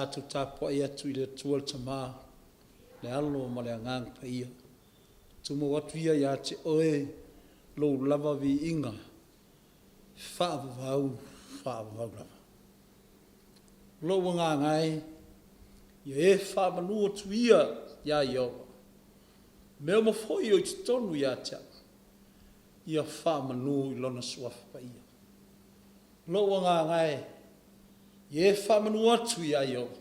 tatou tapuai atu i le Atua le Tama, le Alo ma le Agaga Paia, tumau atu ia ia te Oe Lou lava viiga e faavavau, faavavau lava. Lou agaga e, ia e faamanu atu ia ia Ieova, mea uma foi o i totonu ia te au, ia faamanu i Lona Suafa Paia. Lou agaga e, ia e faamanu atu ia Ieova,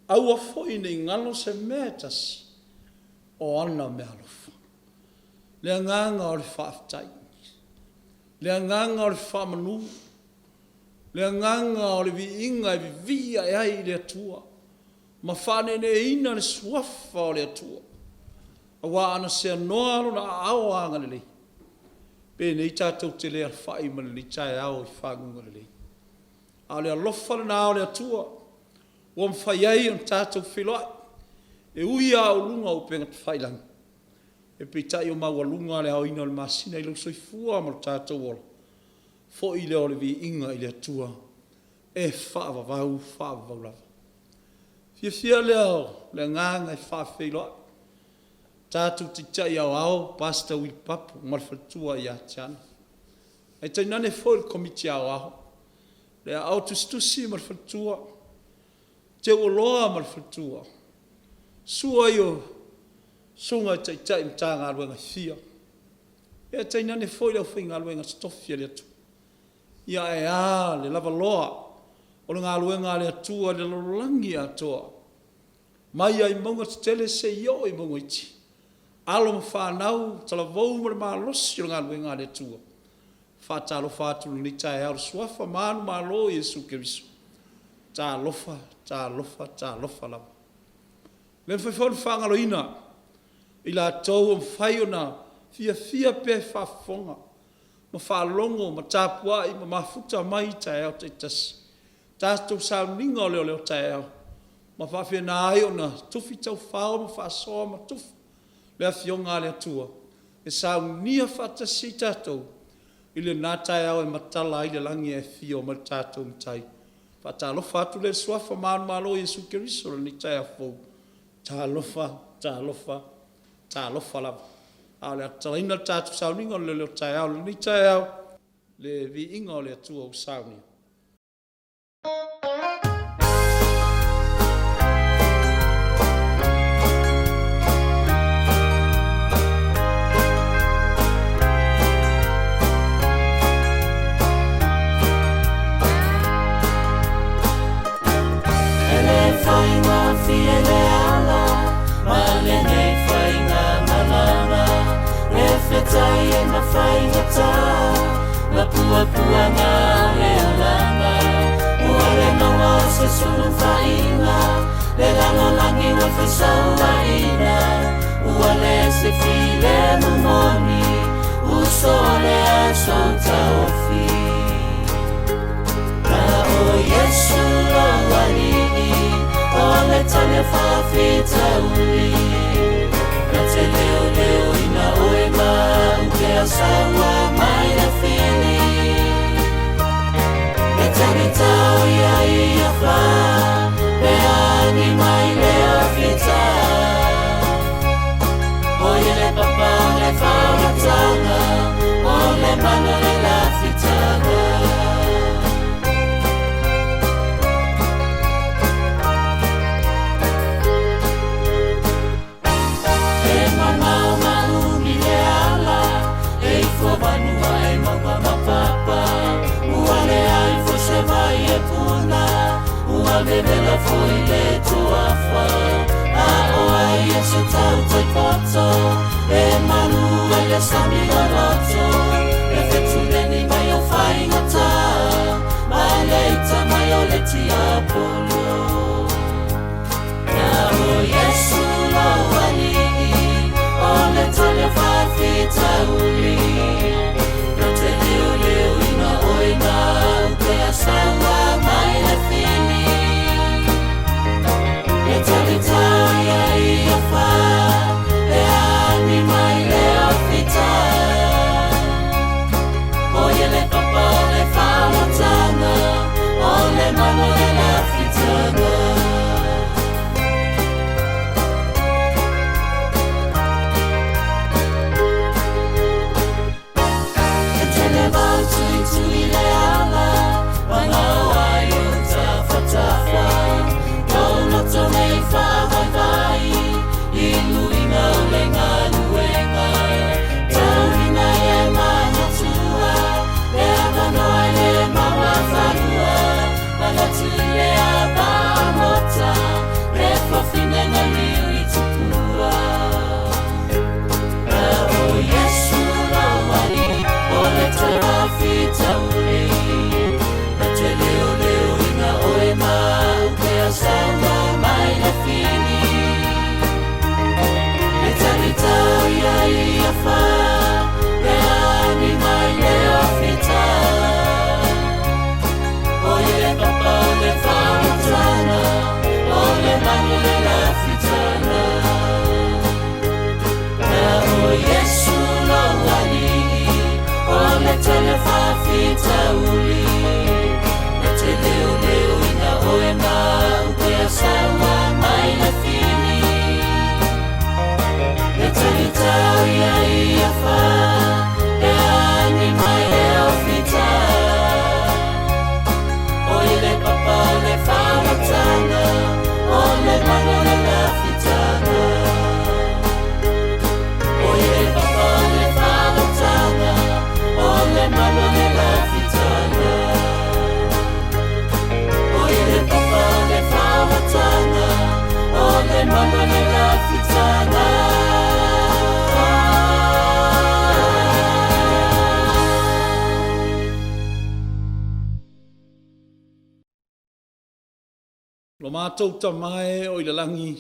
aua foi ne i galo se mea e tasi o ana meaalofa. Le agaga o le faafetai, le agaga o le faamanu, le agaga o le viiga e vivii ae ai i le Atua ma faaneeneeina le Suafa o le Atua, aua ana seanoa Lona aao agalelei, penei tatou te le alafai ma lenei taeao i faguga lelei. A o le alofa lena o le Atua ua mafai ai ona tatou feiloai. E ui lava o luga o upega tafailagi, ae peitai ua maualuga le aoina o le masina i lou soifua ma lo tatou ola, foi lea o le viiga i le Atua e faavavau, faavavau lava. Fiafia lea o le agaga e faafeiloai tatou Taitai Aoao Pastor Uili Papu ma le faletua ia Tiana, ae tainane foi le Komiti Aoao, le Aao Tusitusi ma le faletua, Teuoloa ma le faletua, susu ai o Susuga i Taitai o Matagaluega e fia, ia tainane foi le aufaigaluega totofi a le Atua. Ia ae a le lavaloa o le galuega a le Atua i le lalolagi atoa, mai lava i mauga tetele seia oo i mauga iti, alo ma fanau, talavou ma le malosi o le galuega a le Atua. E faatalofa atu i lenei taeao i le Suafa manumalo o Iesu Keriso, talofa, talofa, talofa lava. E le mafai foi ona faagaloina i latou ua mafai ona fiafia pea e faafofoga ma faalogo ma tapuai ma mafuta mai i taeao taitasi i tatou sauniga o leoleotaeao ma faapena ai ona tufi taufao ma faasoa ma tufa le Afioga a le Atua e saunia faatasi ai tatou i lena taeao e matala ai le lagi ae afio mai lo tatou Matai. E faatalofa atu lea i le Suafa manumalo o Iesu Keriso i lenei taeao fou, talofa, talofa, talofa lava. Ae o le a tatalaina le tatou sauniga o le leoleotaeao i lenei taeao i le viiga o le Atua ua saunia. E le faigofie le ala ma lenei faigamalaga E fetai ai ma faigata ma puapuaga o le olaga Ua le maua se sulufaiga Le lalolagi ua fesauaina Ua le se filemu moni Uso o le aso taofi Na o Iesu lou Alii O le tali o faafitauli Na te leoleoina oe ma ute saua mai le fili E talitao ia ia fa Pe agi mai le ofita O ia le papa o le faolataga O le mana o le lafitaga E mamao ma umi le ala E ifo vanua e mauga ma papa Ua leai foi se vai e puna Ua vevela foi le tuafa A o ai e se tautai poto E malu ai le sami o loto E fetuleni mai o faigata Ma le ita mai o le tiapolo Na o Iesu lou Alii O le tali o faafitauli Na te leoleoina oe ma ute saua mai le fili E talitao ia ia fa E agi mai le ofita O ia le papa o le faolataga O le mana o le faafitauli Na te leoleoina oe ma au pe asaua mai le fili E talitau ia ia fa E ani mai e o fita O i le papa o le wharatanga O le mana le lafitanga O i le papa o le wharatanga O le mana le lafitanga O i le papa o le wharatanga O le mana le lafitanga Lo matou Tama e o i le lagi,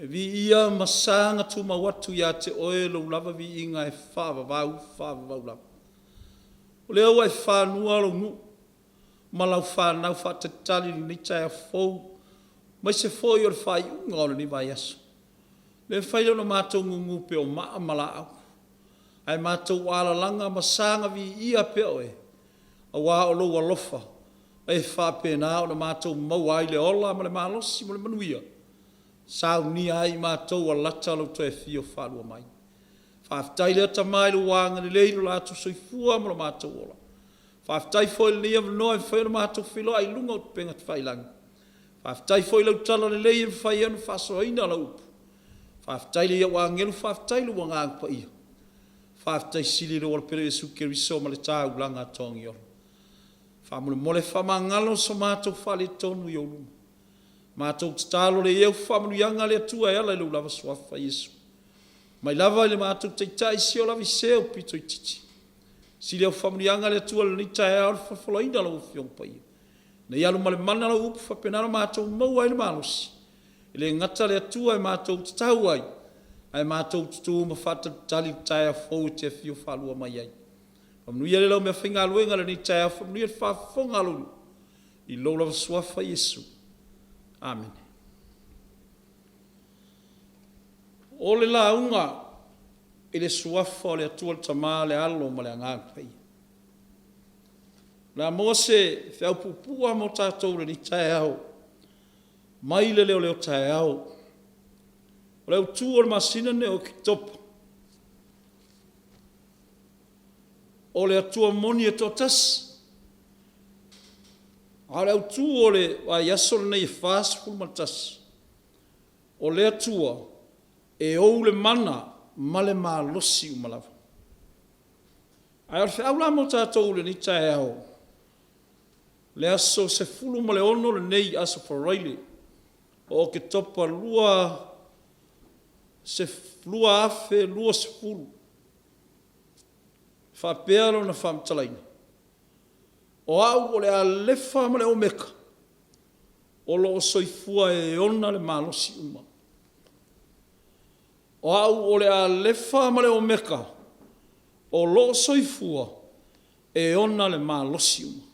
e viia ma saga tumau atu ia te Oe Lou lava viiga e faavavau faavavau lava. O lea ua e fanua Lou nuu ma Lau fanau faatalitali i lenei taeao fou, aemaise foi o le faaiuga o lenei vaiaso. E le mafai ona matou gugu pei o maa ma laau, ae matou alalaga ma saga viia pea Oe, aua o Lou alofa e faapena ona matou maua ai le ola ma le malosi ma le manuia, e saunia ai i matou ua lata Lou toe afio faalua mai. Faafetai lea Tama i Lou agalelei i lo latou soifua ma lo matou ola. Faafetai foi i lenei avanoa e mafai ona matou feiloai i luga o upega tafailagi. Faafetai foi i lau talalelei e mafai ai ona faasoaina lau upu. Faafetai i au agelu, faafetai i lou Agaga Paia. Faafetai sili i lou Alo Pele o Iesu Keriso ma le taulaga togiola. Faamolemole faamagalo so matou faaletonu i ou luma. Matou tatalo lea i ai au faamanuiaga a le Atua e ala i lou lava Suafa Iesu, mai lava i le matou Taitai seia oo lava i se aupito itiiti. Sili au faamanuiaga a le Atua i lenei taeao i le folafolaina o lau Afioga Paia, ina ia alu ma le mana lau upu faapena ona matou maua ai le malosi, e le gata le Atua e matou te tau ai, ae matou tutu ma faatalitali i le taeao fou e te afio faalua mai ai. Faamanuia le lau meafaigaluega i lenei taeao, faamanuia le faafofoga a lou nuu, i lou lava Suafa Iesu. Amene. O le lauga i le Suafa o le Atua le Tama, le Alo ma le Agaga Paia. O le a maua se feau puupuu lava mo tatou i lenei taeao mai le leoleo taeao. O le autu o le masina lenei o Oketopa, o le Atua moni e toatasi. A o le autu o le vaiaso lenei e 41, o le Atua e ou le mana ma le malosi uma lava. Ae o le feau la mo tatou i lenei taeao, le aso 16 lenei aso Faraile o Oketopa 2020, e faapea lona faamatalaina, O Au o le Alefa ma le Omeka, o lo o soifua e ona le malosi uma. O Au o le Alefa ma le Omeka, o lo o soifua e ona le malosi uma.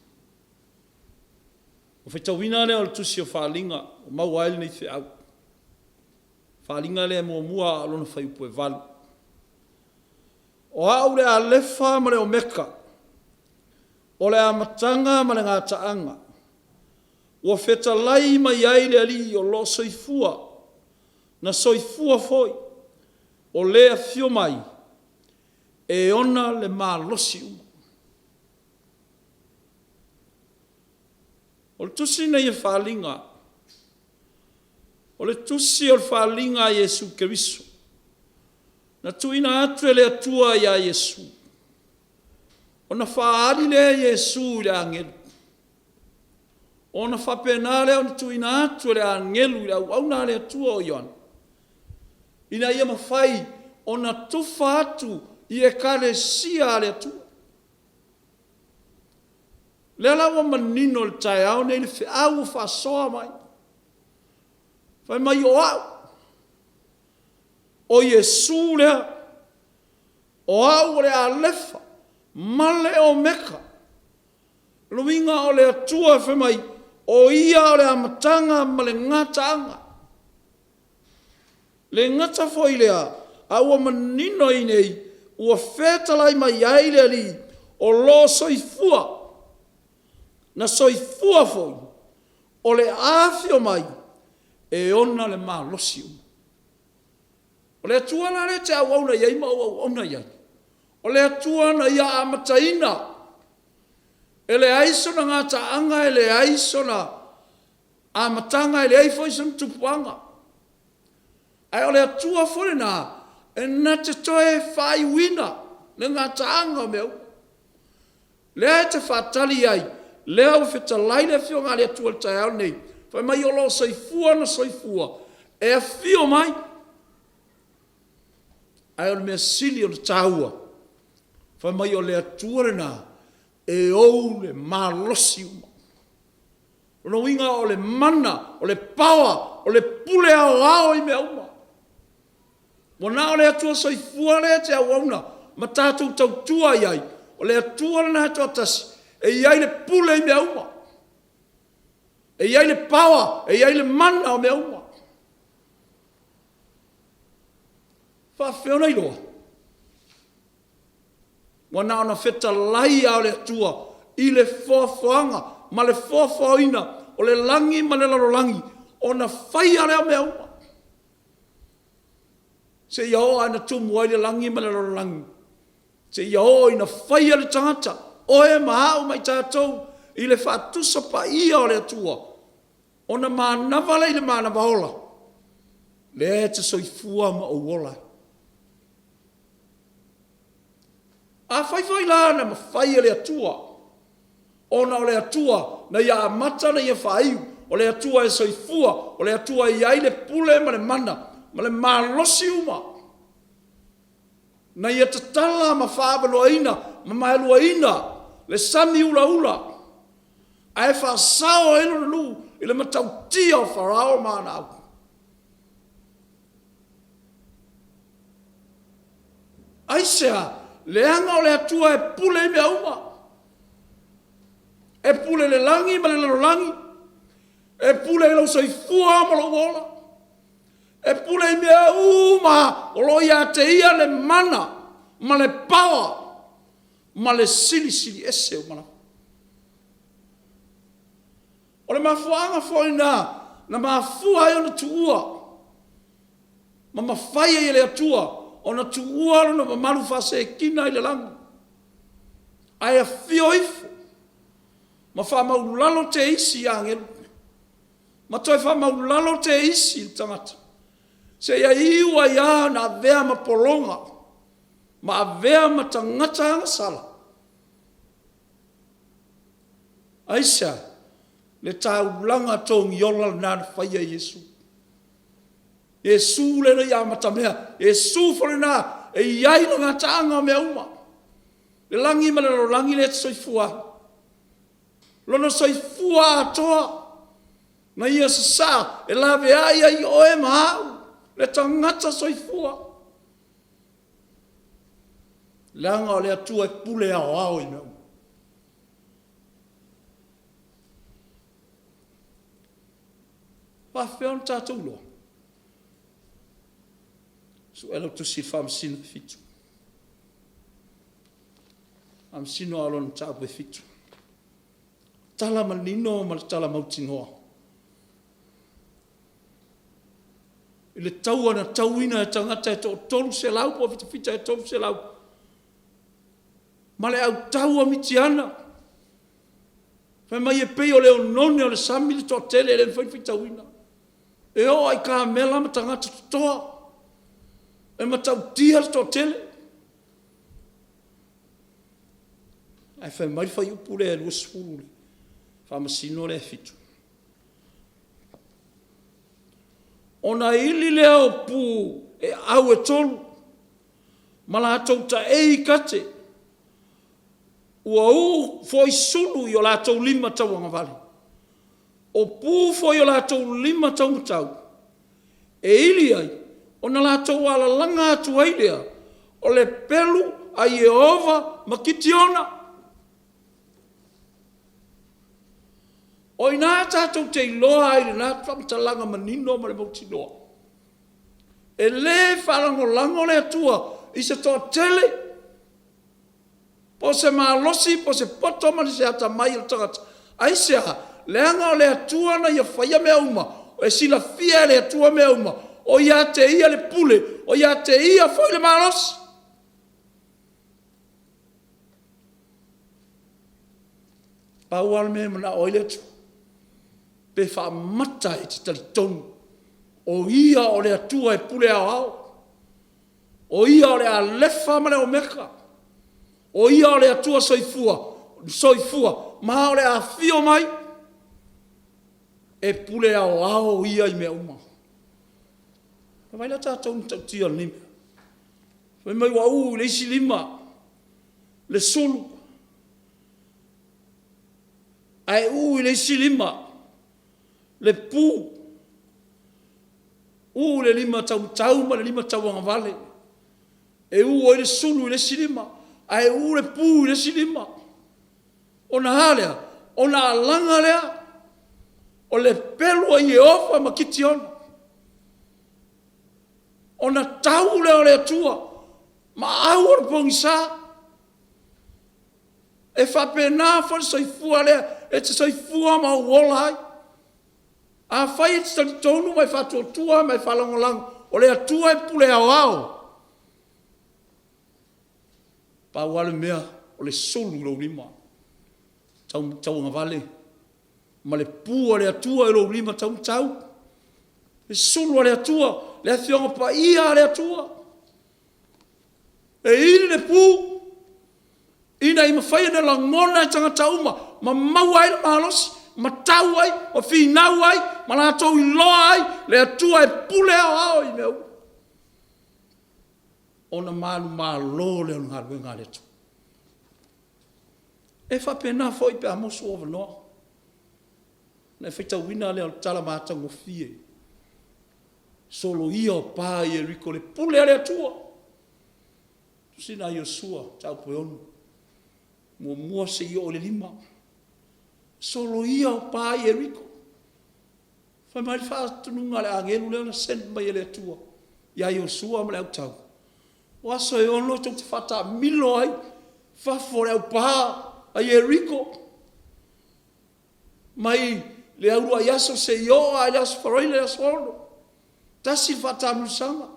Ua faitauina lea o le Tusi o Faaaliga ua maua ai lenei feau. Faaaliga lea muamua a o lona fuaiupu e 8. O Au le Alefa ma le Omeka, o le Amataga ma le Gataaga. Ua fetalai mai ai le Alii o lo o soifua, na soifua foi, o le afio mai, e ona le malosi uma. O le tusi lenei o Faaaliga, o le tusi o le faaaliga a Iesu Keriso na tuuina atu e le Atua ia Iesu, ona faaali lea e Iesu i le agelu, ona faapena lea ona tuuina atu e le agelu i le auauna a le Atua o Ioane, ina ia mafai ona tufa atu i Ekalesia a le Atua. O lea la ua manino i le taeao lenei le feau ua faasoa mai. Fai mai o Au, o Iesu lea, o Au o le Alefa ma le Omeka. O lona uiga o le Atua fai mai o Ia o le Amataga ma le Gataaga. E le gata foi i lea, a ua manino i inei, ua fetalai mai ai le Alii O lo o soifua, na soifua foi, o le a afio mai, e ona le malosi uma. O le Atua la lea e te auauna i ai ma ou auauna i ai, o le Atua na Ia amataina, e leai sona gataaga, e leai sona amataga, e leai foi sona tupuaga. Ae o le Atua foi lena e na te toe faaiuina le gataaga o mea uma. Lea e te faatali ai, lea ua fetalai le Afioga a le Atua i le taeao lenei, fai mai o lo o soifua na soifua e afio mai. Ae o le mea sili ona taua, fai mai o le Atua lena e ou le malosi uma. O lona uiga o le mana, o le power, o le pule aoao i mea uma. Ua na o le Atua soifua lea e te auauna ma tatou tautua i ai, o le Atua lena e toatasi e i ai le pule i mea uma, e i ai le power, e i ai le mana o mea uma. E faapefea ona iloa? Ua na ona fetalai lava o le Atua i le foafoaga ma le foafoaina o le lagi ma le lalolagi ona faia lea o mea uma, seia oo lava ina tumu ai le lagi ma le lalolagi, seia oo ina faia le tagata, oe ma au ma i tatou i le faatusa paia o le Atua, ona manava lea i le manava ola, lea e te soifua ma ou ola ai. Afai foi la na mafai e le Atua, ona o le Atua na Ia amata ona Ia faaiu, o le Atua e soifua, o le Atua e i ai le pule ma le mana ma le malosi uma, na Ia tatala ma faaavanoaina ma maeluaina le sami ulaula ae faasao ai Lona nuu i le matautia o Farao ma ana au. Aisea? Leaga o le Atua e pule i mea uma. E pule i le lagi ma le lalolagi, e pule i lou soifua ma lou ola, e pule i mea uma lava, o lo o ia te Ia le mana ma le power ma le silisili ese uma lava. O le mafuaaga foi lena na mafua ai ona tuua ma mafai ai e le Atua ona tuua Lona mamalu faa-Sekina i le lagi ae afio ifo ma faamaualalo teisi i agelu ma toe faamaualalo teisi i le tagata seia iu ai lava ona avea ma pologa ma avea ma tagata agasala. Aisea? Le taulaga togiola lena na faia e Iesu. O Iesu lea na ia amatamea, o Iesu foi lena e i ai le gataaga o mea uma, le lagi ma le lalolagi lea e te soifua ai. Lona soifua atoa na ia sasaa e laveai ai oe ma au, le tagata soifua, leaga o le Atua e pule aoao i mea uma. E faapefea ona tatou iloa? Sue lau Tusi i le Faamasino e 7. Faamasino lava o lona Mataupu e 7. O le tala manino ma le tala mautinoa. I le taua na tauina e tagata e toa-300 po o fitafita i le 300 ma le au taua Mitiana, fai mai e pei o le oneone o le sami le toatele e le mafai ona faitauina. E oo lava i kamela ma tagata totoa. E matautia le toatele. Ae fai mai le fuaiupu lea 20 o le faamasino lea e 7, “Ona ili lea o pu e au e tolu, ma latou taei kate, ua uu foi sulu i o latou lima tauagavale, o pu foi i o latou lima taumatau e ili ai, ona latou alalaga atu ai lea, o le pelu a Ieova ma Kitiona.” O i ina tatou te iloa ai i lena faamatalaga manino ma le mautinoa, e le faalagolago le Atua i se toatele po Po o se malosi po o se poto ma se atamai o le tagata. Aisea? Leaga o le Atua na Ia faia mea uma, e silafia e le Atua mea uma, o ia te Ia le pule, o ia te Ia foi le malosi. Pau lava le mea e manao ai le Atua, pe faamata e te talitonu o Ia o le Atua e pule aoao, o Ia o le Alefa ma le Omeka, o Ia o le Atua Soifua, soifua ma o le a afio mai, e pule aoao Ia i mea uma. Vaai la tatou matautia i lenei mea? Fai mai ua uu i le isi lima le sulu, ae uu i le isi lima le pu, uu le lima taumatau ma le lima tauagavale e uu ai le sulu i le isi lima ae uu le pu i le isi lima. Ona a lea? Ona alaga lea o le pelu a Ieova ma Kitiona, ona tau lea o le Atua ma au o le pogisa. E faapena foi le soifua lea e te soifua ma ou ola ai. Afai e te talitonu ma e faatuatua ma e faalagolago o le Atua e pule aoao, pau lava le mea o le sulu i lou lima tauagavale ma le pu a le Atua i lou lima taumatau, le sulu a le Atua, le Afioaga Paia a le Atua e ili le pu ina ia mafai ona lagona e tagata uma ma maua ai le malosi ma tau ai ma finau ai ma latou iloa ai le Atua e pule aoao i mea uma. Ona manumalo lea o le galuega a le Atua. E faapena foi pe a maua sou avanoa, ona e faitauina lea o le tala matagofie, soloia o pa o Ieriko i le pule a le Atua. Le tusi lena a Iosu mataupu e 6, 1 seia oo i le 5. Soloia o pa o Ieriko. Fai mai le faatonuga a le agelu lea na send mai e le Atua ia Iosua ma le au tau, o aso e ono tou te faatamilo ai i fafo o le aupa a Ieriko, mai le uluai aso seia oo lava i le Aso Faraile le aso 6, tasi le faataamilosaga.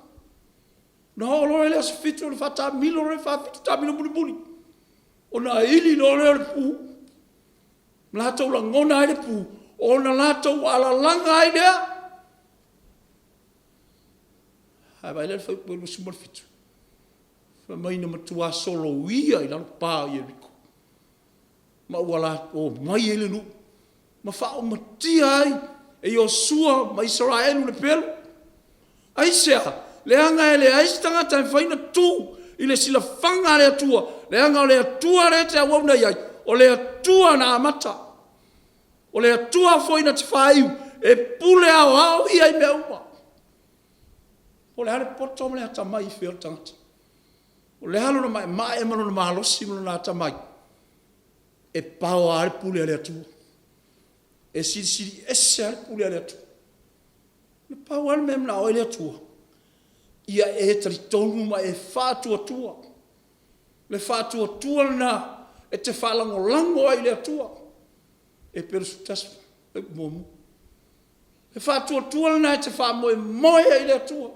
Ona oo loa lea i le aso fitu ona faataamilo loa lea faafitu, taamilo mulimuli, ona ili loa lea o le pu, latou lagona ai le pu, ona latou alalaga ai lea. Ae vaai la i le fuaiupu 27, fai mai na matua soloia i lalo pa o Ieriko ma ua omai ai le nuu ma faaumatia ai e Iosua ma Isaraelu le pelu. Aisea? Leaga e leai se tagata e mafai ona tu i le silafaga a le Atua leaga o le Atua lea e te auauna i ai o le Atua na amata, o le Atua foi na te faaiu, e pule aoao Ia i mea uma. Po o le a le poto ma le atamai i fea o le tagata, o le a lona maemae ma lona malosi ma lona atamai, e power lava le pule a le Atua. E silisili ese lava le pule a le Atua. Na pau lava le mea e manao ai le Atua, ia e talitonu ma e faatuatua. Le faatuatua lena e te faalagolago ai i le Atua. Epere 11: 1. Le faatuatua lena e te faamoemoe ai i le Atua,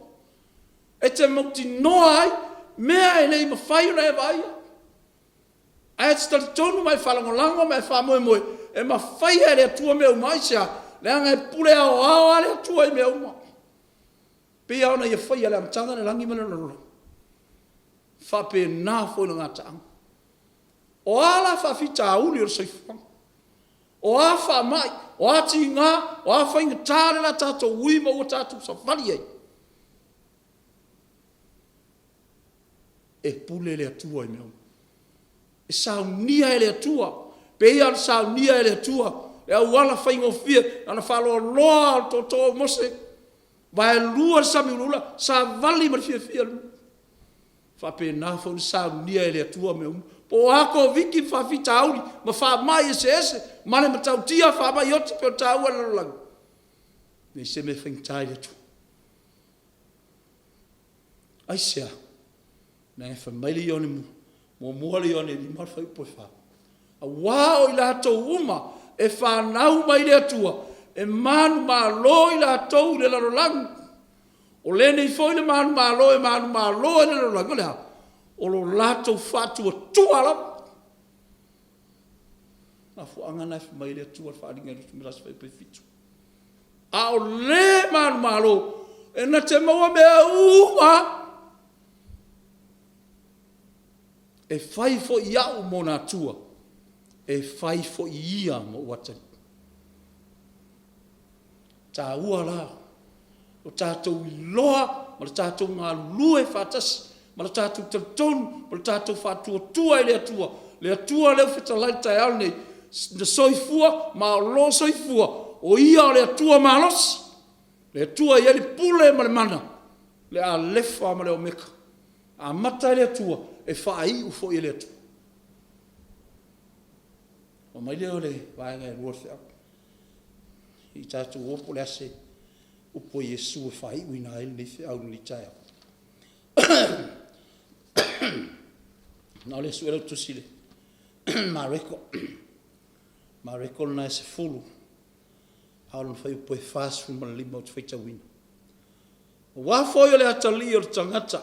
e te mautinoa ai mea e le i mafai ona e vaaia, ae e te talitonu ma e faalagolago ma e faamoemoe e mafaia e le Atua mea uma. Aisea? Leaga e pule aoao lava le Atua i mea uma. E pei lava ona Ia faia i le amataga le lagi ma le lalolagi, e faapena foi le gataaga. O a la faafitauli o le soifuaga, o a faamai, o a tiga, o a faigata lea o le a tatou ui ma ua tatou savali ai, e pule le Atua i mea uma. E saunia e le Atua, e pei lava ona saunia e le Atua le auala faigofie, na ona faaloaloa lava o le tootoo o Mose, vaelua le sami ulaula, savali ma le fiafia le nuu. E faapena foi ona saunia e le Atua mea uma. Po o a Koviti ma faafitauli ma faamai eseese ma le matautia faamai oti e pei ona taua e le lalolagi, e leai se mea e faigata i le Atua. Aisea? Leaga fai mai le Ioane Muamua le Ioane 5 le fuaiupu e 4. Aua o i latou uma e fanau mai le Atua, e manumalo i latou i le lalolagi. O lenei foi le manumalo e manumalo ai le lalolagi, o le a? O lo latou faatuatua lava. O le mafuaaga lena e fai mai ai le Atua i le Faaaliga ia Iumutasi fuaiupu e 7. A o le manumalo, e na te maua mea uma lava, e fai foi au ma ona Atua, e fai foi ia ma ou atalii. E taua la lo tatou iloa ma le tatou galulue faatasi ma le tatou talitonu ma le tatou faatuatua i le Atua, le Atua lea ua fetalai i le taeao lenei, na soifua ma o lo o soifua, o Ia o le Atua malosi, le Atua e i ai le pule ma le mana, le Alefa ma le Omeka, e amata e le Atua, e faaiu foi e le Atua. Ona oo mai lea o le vaega e 2 o le feau, se i tatou o po o le a se upu a Iesu e faaiuina ai lenei feau i lenei taeao. A o lea e sue lau Tusi i le Mareko, Mareko lena e 10 a o lona fuaiupu e 45 ou te faitauina. Aua foi o le atalii o le tagata,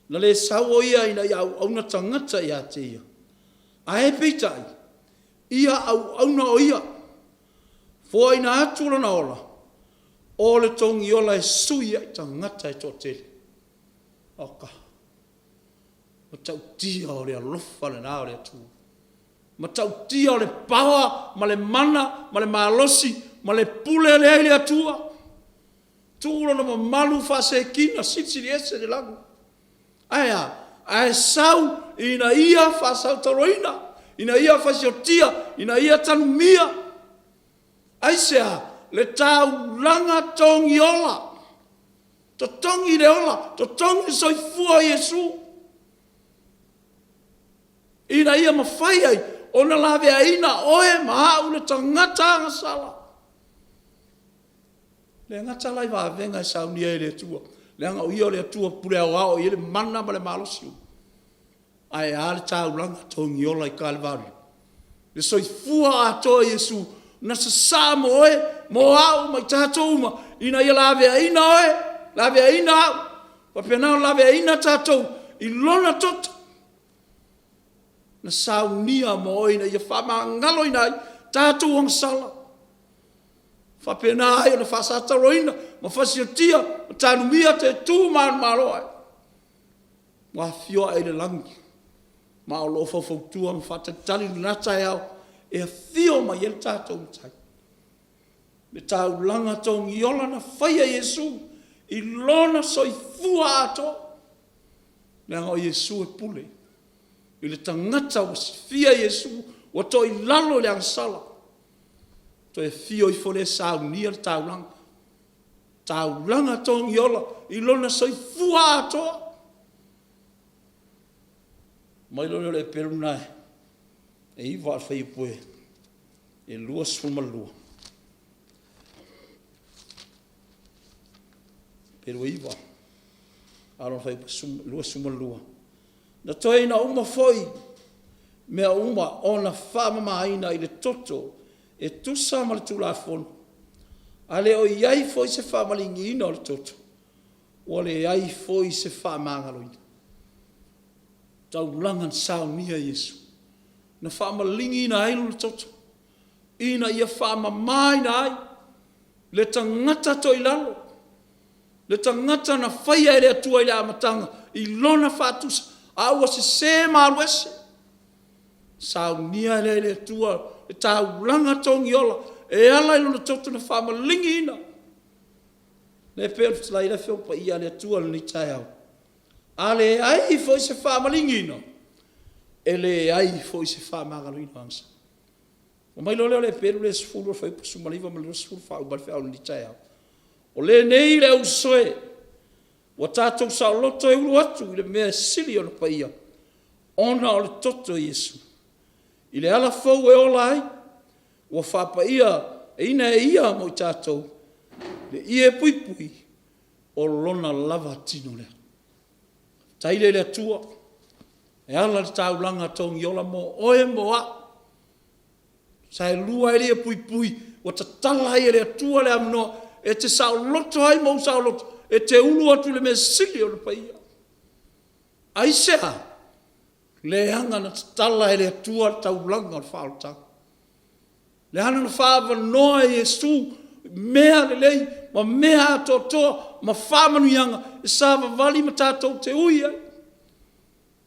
na le sau o ia ina ia auauna tagata ia te ia, ae peitai, ia auauna o ia, foaina atu lona ola, o le togiola e sui ai tagata e toatele. Oka, matautia o le alofa lena o le Atua, matautia o le power ma le mana ma le malosi ma le pule lea i le Atua, tuu Lona mamalu faasiekina silisili ese le lagi. Ae a? Ae sau ina ia faasautauroina, ina ia fasioti, ina ia tanumia. Aisea? Le taulaga togiola, totogi le ola, totogi le soifua o Iesu ina ia mafai ai ona laveaiina oe ma au le tagata agasala. E le gata la i vavega e saunia ai e le Atua, leaga o Ia o le Atua pule aoao e i ai le mana ma le malosi, ae a le taulaga togiola i Kalevariu? Le soifua atoa o Iesu na sasaa mo oe, mo au ma i tatou uma ina ia laveaina oe, laveaina au, faapena ona laveaina tatou i Lona toto na saunia mo oe ina ia faamagaloina ai tatou agasala, faapena ai ona faasatauaina ma fasiotia ma tanumia te tu manumalo ai. Ua afio ae i le lagi ma o lo o faufautua ma faatalitali i lena taeao e afio mai ai le tatou Matai. Le taulaga togiola na faia e Iesu i Lona soifua atoa, leaga o Iesu e pule i le tagata ua sifia Iesu ua toilalo i le agasala, toe afio ifo lea e saunia le taulaga, taulaga togiola i Lona soifua atoa. Ona aumai loa lea o le Eperu lena e 9 ae o le fuaiupu e 22. Eperu e 9 a o lona fuaiupu e 22. Na toe ina uma foi mea uma ona faamamaina i le toto e tusa ma le Tulafono, a le o i ai foi se faamaligi o le toto, ua leai foi se faamagaloina. Taulaga na saunia e Iesu, na faamaligiina ai lona toto ina ia faamamaina ai le tagata toilalo, le tagata na faia e le Atua i le amataga i Lona faatusa a ua sese ma alu ese. Saunia lea e le Atua le taulaga togiola e ala i Lona toto na faamaligiina. Lea e pei ona fetalai ai le Afioga Paia a le Atua i lenei taeao, a leai foi se faamaligiina, e leai foi se faamagaloina o agasala. Ona aumai loa lea o le Eperu lea e 10 i le fuaiupu 19 ma le 20 e faauma ai le feau i lenei taeao. O lenei le ausoe ua tatou saoloto e ulu atu i le mea e sili ona paia ona o le toto o Iesu. I le ala fou e ola ai ua faapaiaina e Ia mo i tatou le ie puipui o lona lava tino lea. Faafetai lea i le Atua. E ala i le taulaga togiola mo oe mo a'u, sa e lua ai le ie puipui ua tatala ai e le Atua le avanoa e te saoloto ai ma ou saoloto e te ulu atu i le mea sili ona paia. Aisea? Leaga na tatala e le Atua le taulaga o le faaolataga. Leaga na faaavanoa e Iesu mea lelei ma mea atoatoa ma faamanuiaga e savavali ma tatou te ui ai.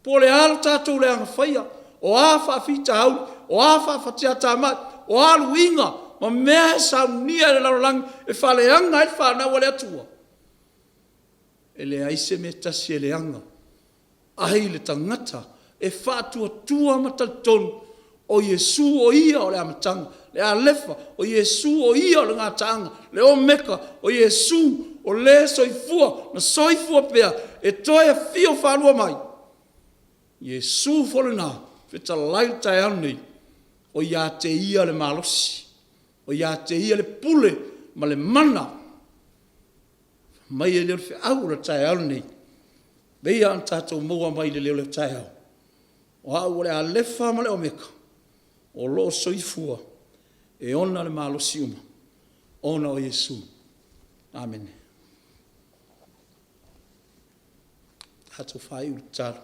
Po o le a le tatou leaga faia, o a faafitauli, o a faafatiatamai, o a luiga ma mea e saunia e le lalolagi e faaleaga ai le fanau a le Atua, e leai se mea e tasi e leaga ai le tagata e faatuatua ma talitonu o Iesu o Ia o le Amataga, le Alefa, o Iesu o Ia o le Gataaga, le Omeka, o Iesu o le Soifua na soifua pea e toe afio faalua mai. O Iesu foi lena e fetalai i le taeao lenei, o ia te Ia le malosi, o ia te Ia le pule ma le mana. Fai mai ai lea o le feau o le taeao lenei, e pei lava ona tatou maua mai le leo o le taeao, O Au o le Alefa ma le Omeka o lo o soifua e ona le malosi uma ona o Iesu. Amene. Tatou faaiu i le tatalo.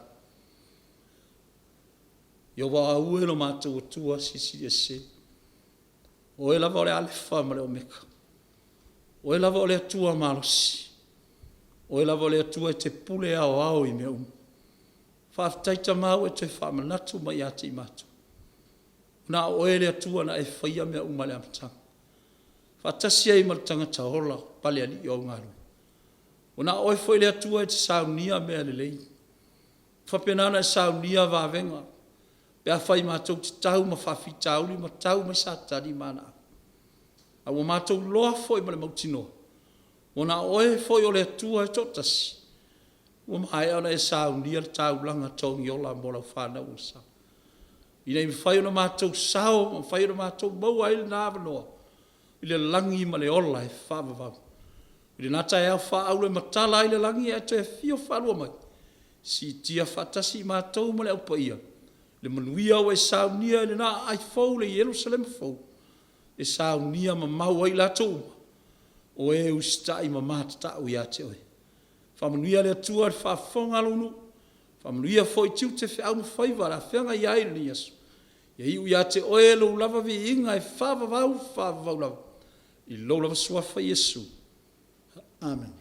Ieova au e lo matou Atua Silisili Ese, o Oe lava o le Alefa ma le Omeka, o Oe lava o le Atua malosi, o Oe lava o le Atua e te pule aoao i mea uma. Faafetai Tama ua e toe faamanatu mai ia te i matou, na o Oe le Atua na e faia mea uma i le amataga, faatasi ai ma le tagata ola palealii o au galuega. Ua na o Oe foi le Atua e te saunia mea lelei, ua faapena ona e saunia vavega pe afai matou te tau ma faafitauli ma tau mai Satani ma ana alo. A ua matou iloa foi ma le mautinoa ua na o Oe foi o le Atua e toatasi ua maea ona e saunia le taulaga togiola mo lau fanau ua ina ia mafai ona matou sao ma mafai ona matou maua ai lena avanoa i le lagi ma le ola e faavavau. I lena taeao faaauro e matala ai le lagi ae e toe afio faalua mai, siitia faatasi i matou ma le Au Paia le manuia ua e saunia i lena aai fou le Ierusalema fou e saunia ma mau ai i latou uma o e usitai ma matatau ia te Oe. Faamanuia le Atua i le faafofoga a lou nuu, faamanuia foi i tiute, feau ma faiva o le a feagai ai i lenei aso. Ia iu ia te Oe lou lava viiga e faavavau, faavavau lava. I lou lava Suafa Iesu. Amene.